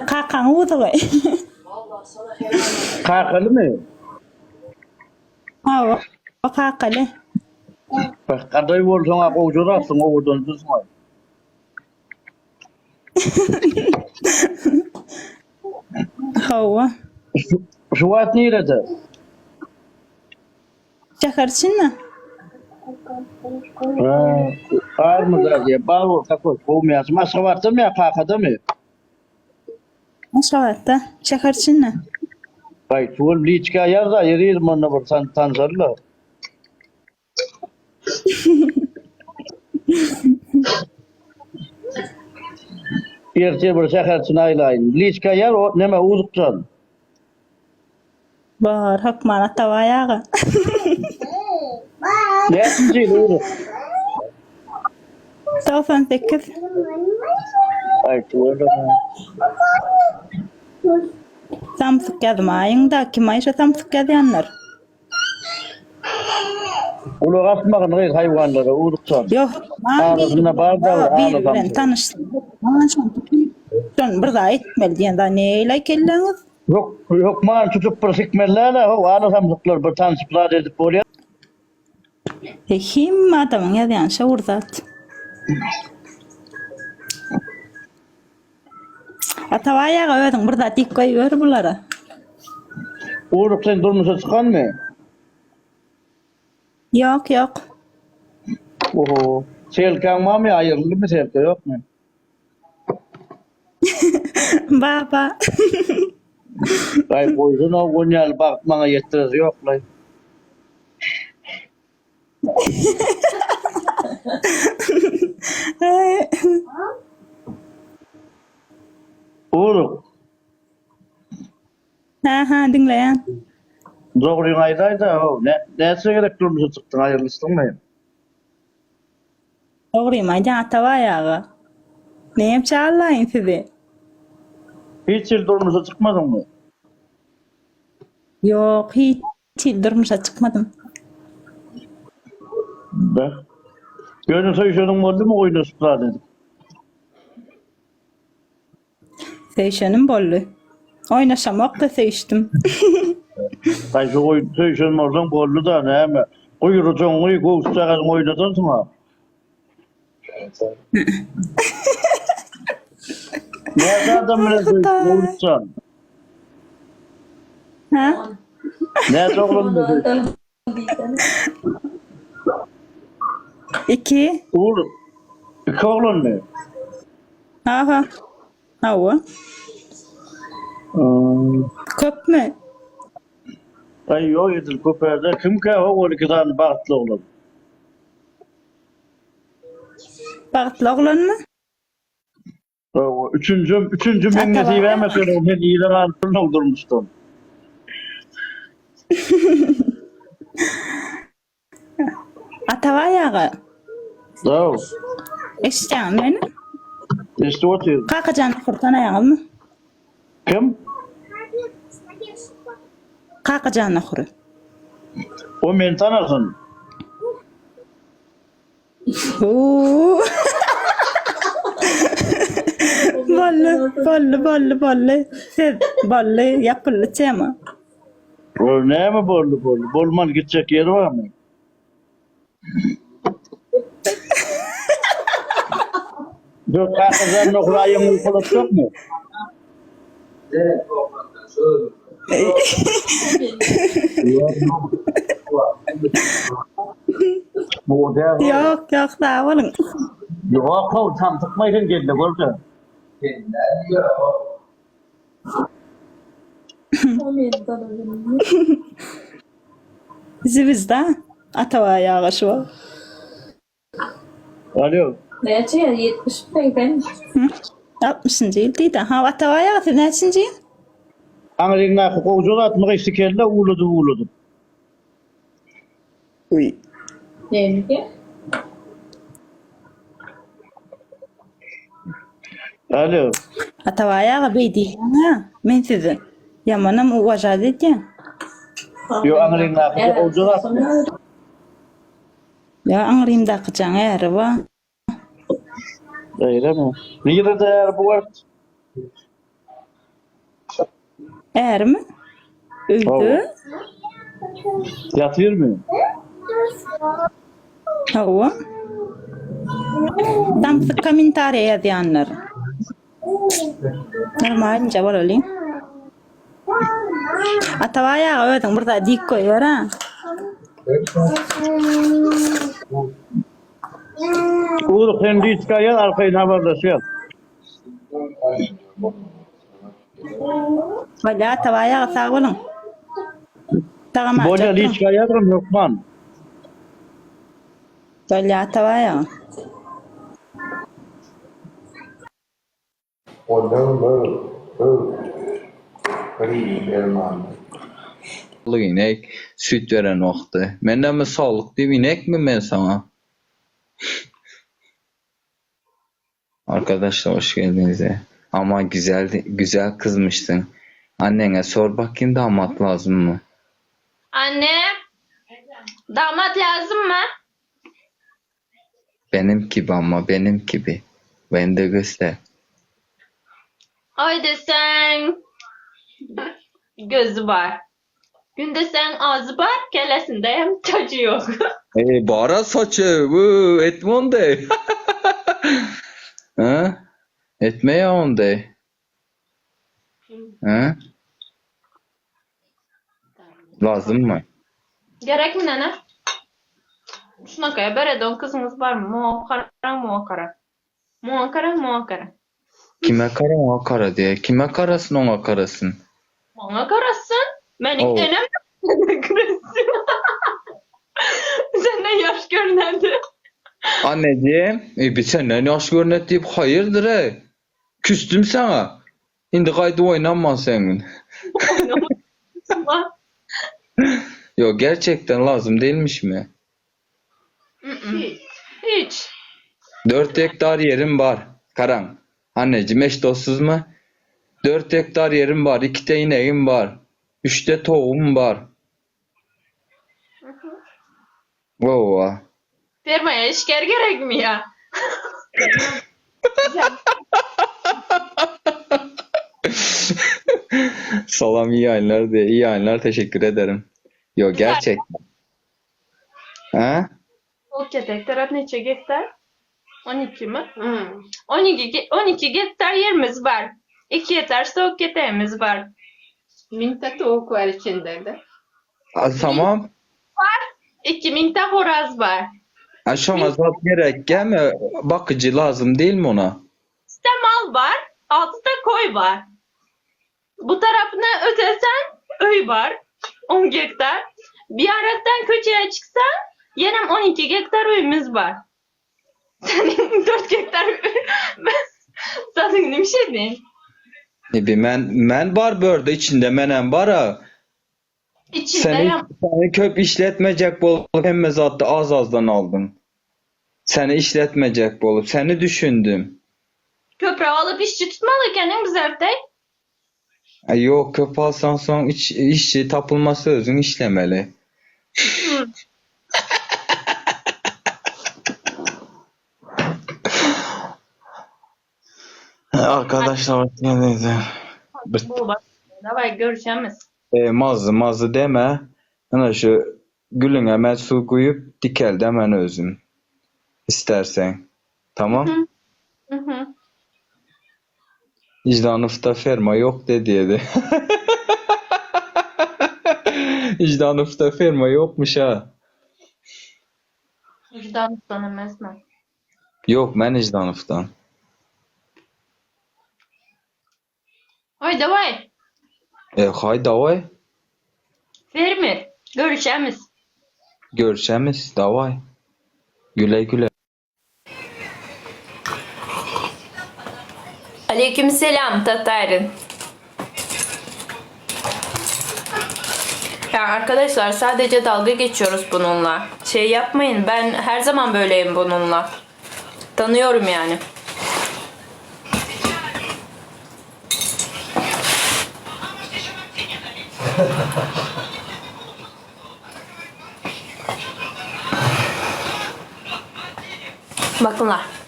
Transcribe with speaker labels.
Speaker 1: Kakaň uzugy.
Speaker 2: Kakalymy?
Speaker 1: Hawa, kakaly.
Speaker 2: Bak, gadaý bolsaň-a gowja zatsyň, owadanjysyň-aý.
Speaker 1: Hawa.
Speaker 2: Şu wagt nirede?
Speaker 1: Şäher içinde.
Speaker 2: Ha, barmy da diýe, bar bolsa köp, gowmy ýa? Aşgabatdamy ýa kakadamy?
Speaker 1: Aşgabatda, şäher içinde.
Speaker 2: Baý, tüwel liçka ýaz-da, ýeri onda bir tanşaly-da. Ertir bir şäher içine aýlaýyn. Liçka ýaz, o neme uzukjan.
Speaker 1: Bar, hökman Atabaý aga.
Speaker 2: Näçinji ýyl uzuk?
Speaker 1: 98.
Speaker 2: Aý, tüweleme.
Speaker 1: Samsyk ýazmaýyň-da, kim-aý şo samsyk ýazýanlar?
Speaker 2: Gulak asmagyn gyz haýwanlara uzukjan.
Speaker 1: Ýok,
Speaker 2: Arasynda bar da
Speaker 1: biri bilen tanyşsam, hökman şony tutup, şony bir zat etmeli diýen zat neýleý kelläňiz?
Speaker 2: Hök, hökman tutup bir sikmeli däl-ä, how, ala samsyklar bir tanşyp zat edip bolýar.
Speaker 1: E, hemme adamyň ýazýany şo bir zat. Atabaý aga özüň bir zat diýip goýber bulara.
Speaker 2: Uruk sen durmuşa çykanmy?
Speaker 1: Ýok, ýok.
Speaker 2: Oho. Selkaň barmy aýryldymy selka ýokmy?
Speaker 1: Baba.
Speaker 2: Aý goýsana on ýaly bagt maňa ýetdiresi ýoklaý. Uruk.
Speaker 1: Ha ha diňleýän.
Speaker 2: Dogryňy aýdaýda how näçe gezek durmuşa çykdyň aýrylyşdyňmy?
Speaker 1: Dogrymy aýdýaň Atabaý aga. Näme allaýyn sizi.
Speaker 2: Hiç hili durmuşa çykmadyňmy?
Speaker 1: Ýok hiç hili durmuşa çykmadym.
Speaker 2: Beh. Ýöne söýşeniň boldumy oýnaşyp zat edip?
Speaker 1: Söýşenim boldy. Oýnaşamok-da söýüşdim.
Speaker 2: Gaýta goý söýşen bolsaň boldy-da näme. Guýrujaňy, göwüsjagazyňy oýnadansyň-a. Näçe adam bilen söýüşdiň Oguljan?
Speaker 1: Hä?
Speaker 2: Näçe oglan bilen söýüşdiň?
Speaker 1: Iki.
Speaker 2: Ur. Iki oglanmy?
Speaker 1: Aha. Hawa.
Speaker 2: Hmm.
Speaker 1: Köpmi?
Speaker 2: Aý ýok edil köperde. Kimkä ho ol iki sany bagtly oglan?
Speaker 1: Bagtly oglanmy?
Speaker 2: Hawa, üçünjem, üçünji meň nesibäm eken, ol men yza galypdyryn ol durmuşdan.
Speaker 1: Atabaý aga.
Speaker 2: Haw.
Speaker 1: Eşitýäňmi meni?
Speaker 2: Eşidip otyryn.
Speaker 1: Kakajan Nohury tanaýaňyzmy?
Speaker 2: Kim?
Speaker 1: Kakajan Nohury.
Speaker 2: O meni tanasyn.
Speaker 1: Boldy, boldy, boldy, boldy. Siz boldy, ýapyldy tema.
Speaker 2: Ol näme boldy, boldy? Bolman gitjek ýeri barmy? Dur, kakajan nohur aýagyňy ukalatjakmy?
Speaker 1: Ýok, ýok, sag boluň.
Speaker 2: Ýok, how, samsykmaý sen gelde görde.
Speaker 1: Zwizda Atabaý aga şu wagt.
Speaker 2: Alo.
Speaker 3: Näçe ýyl? 70 80.
Speaker 1: Altmyşynjy ýyl diýdi. Ha, Atabaý aga siz näçinji ýyl?
Speaker 2: Aňryňdaky gowja zatmy gyşdy kelle uwladyp uwladyp.
Speaker 1: Uý.
Speaker 3: Näme?
Speaker 2: Alo.
Speaker 1: Atabaý aga beý diýýäň-ä. Men sizi ýamanam uwažat edýän.
Speaker 2: Ýok aňryňdaky gowja zatmy?
Speaker 1: Ýa aňrymdaky jaň äri ba.
Speaker 2: Beýlemi? Nirede äri bu wagt?
Speaker 1: Ärimi? Öýde.
Speaker 2: Ýatyrmy?
Speaker 1: Hawa. Samsyk kommentariýa ýazýanlar. Normalinje bolalyň. Atabaý aga özüň bir zat diýip goýber-ä.
Speaker 2: Ugruk sen liçka ýaz arkaýyn habarlaşýas.
Speaker 1: Bolýa Atabaý aga sag boluň. Tagam
Speaker 2: Bolýa liçka ýazgyn hökman.
Speaker 1: Bolýa Atabaý aga.
Speaker 4: Saglyk inek süýt beren wagty. Men näme saglyk diýip inekmi men saňa. Arkadaşlar hoş geldiňiz. Ama güzel güzel kızmışsın. Annene sor bakayım damat lazım mı?
Speaker 3: Anne, damat lazım mı?
Speaker 4: Benim gibi ama benim gibi. Beni de göster.
Speaker 3: Ay desen gözü var. Gün desen ağzı var, kellesinde hem çocuğu yok.
Speaker 4: Ey bara saçy, bu etme onday. Ha? Etme ya onday. Ha? Lazım mı?
Speaker 3: Gerek mi nene? Şunakaya beredon kızınız var mı? Muňa karaň, muňa kara. Muňa karaň, muňa kara.
Speaker 4: Kime kara oňa kara diýýär. Kime karasyn oňa karasyn.
Speaker 3: Maňa karasyn. Men
Speaker 4: Ow.
Speaker 3: enem karasyn. Senden ýaş görünendi.
Speaker 4: Annejim, e, bi senden ýaş görünet diýip haýyrdyr-eý. Küsdüm saňa. Indi gaýdyp oýnamman seň bilen.
Speaker 3: Oýnama.
Speaker 4: Ýok, gerçekten lazym değilmişmi?
Speaker 3: Hiç.
Speaker 4: Dört gektar ýerim bar. Garaň, annejim eşdossyzmy? Dört gektar ýerim bar, ikite inegim bar. Üçde towugym bar. Howwa.
Speaker 3: Fermaya işgär gerekmi ýa?
Speaker 4: Salam iyi ýaýynlar diýe. Iyi ýaýynlar teşekkür ederim. Ýok gerçekten. Hä?
Speaker 3: Okketek tarap neçe gektar? 12 mi? 12 12 gektar ýerimiz bar. Iki ýetar sowukketegimiz bar.
Speaker 5: Müňte towuk bar içinde-de.
Speaker 4: A, tamam.
Speaker 3: Bar. 2000 te horaz bar.
Speaker 4: A şoňa zat gerek gämi? Bakyjy lazym değilmi ona?
Speaker 3: Te mal bar, 6 te koý bar. Bu tarapyna ötesen öý bar, 10 gektar. Bir arakdan köçeye çyksaň, ýenem 12 gektar öýümiz bar. Seniň 4 gektar zadyň nime edin?
Speaker 4: Ebi men men bar börde içinde menem bara.
Speaker 3: İçinde
Speaker 4: Seni,
Speaker 3: ýa
Speaker 4: seni köp işletmejek bolup hemme zatda az azdan aldım. Seni işletmejek bolup seni düşündüm.
Speaker 3: Köpräk alyp işçi tutmaly ekeniň bizlerde.
Speaker 4: Aý ýok köp alsaň soň iç işçi tapylmasa özüň işlemeli. Arkadaşlar hoş geldiniz.
Speaker 3: Daway görüşemiz.
Speaker 4: E, mazzy mazzy deme. Ine şu gülüňe men suw guýup dikeldem özüm. Isterseň. Tamam.
Speaker 3: Mhm.
Speaker 4: Jdanowda ferma ýok dediýedi. Jdanowda ferma ýokmuş ha.
Speaker 3: Jdanowdan emesmi?
Speaker 4: Ýok, men Jdanowdan.
Speaker 3: Oý, daway.
Speaker 4: E, haý daway.
Speaker 3: Fermer, görüşemiz.
Speaker 4: Görüşemiz, daway. Güle güle.
Speaker 3: Aleyküm selam Tatarin. Ya arkadaşlar sadece dalga geçiyoruz bununla. Şey yapmayın ben her zaman böyleyim bununla. Tanıyorum yani. Bakınlar.